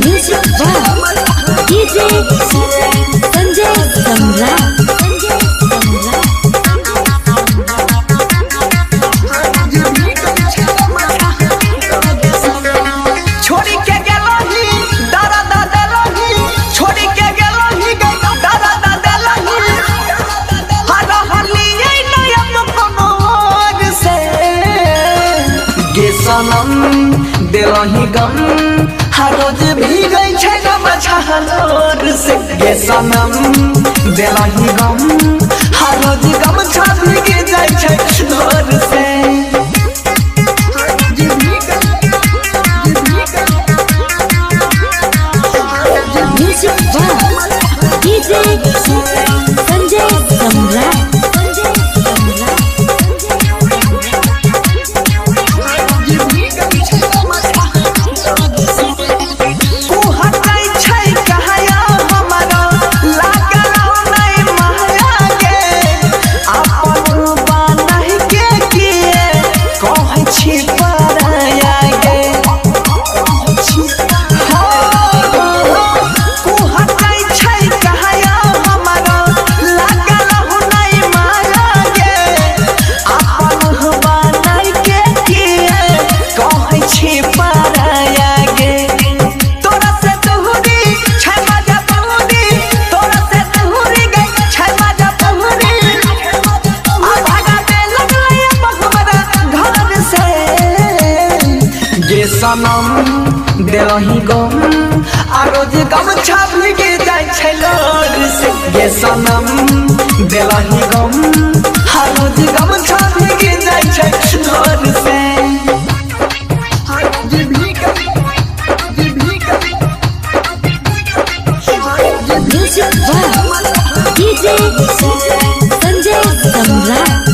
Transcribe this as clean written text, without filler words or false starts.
Music by DJ Sanjay Samrat. Sanjay Samrat. छोड़ी के गेलही दर्द देलही, छोड़ी के गेलही गे दर्द देलही। हर हलियै नयन कमर से गे सनम देलही गम, हर रोज भीगै छै गम छहलोर से गे सनम देलही गम, हर रोज गम भीग जाइ छै लोर से। Music by DJ Sanjay Samrat. Sanjay Samrat. कुहकै छै कहया हमरा लागल नै माया गे, अपन बानहि के किए कहै छी पराया गे। हो, कुहकै छै कहया हमरा लागल नै माया गे, अपन बानहि के किए कहै छी पराया गे। तोरा से तोहरी छै मजा बहुरी, तोरा से तोहरी गई छै मजा बहुरी। आ भागा दे लगलै अब हमरा घर से गे सनम देलही गम, आ रोज गम भीग जाइ छै लोर से गे सनम देलही गम, आ रोज गम भीग जाइ छै लोर से। Music by DJ Sanjay Samrat.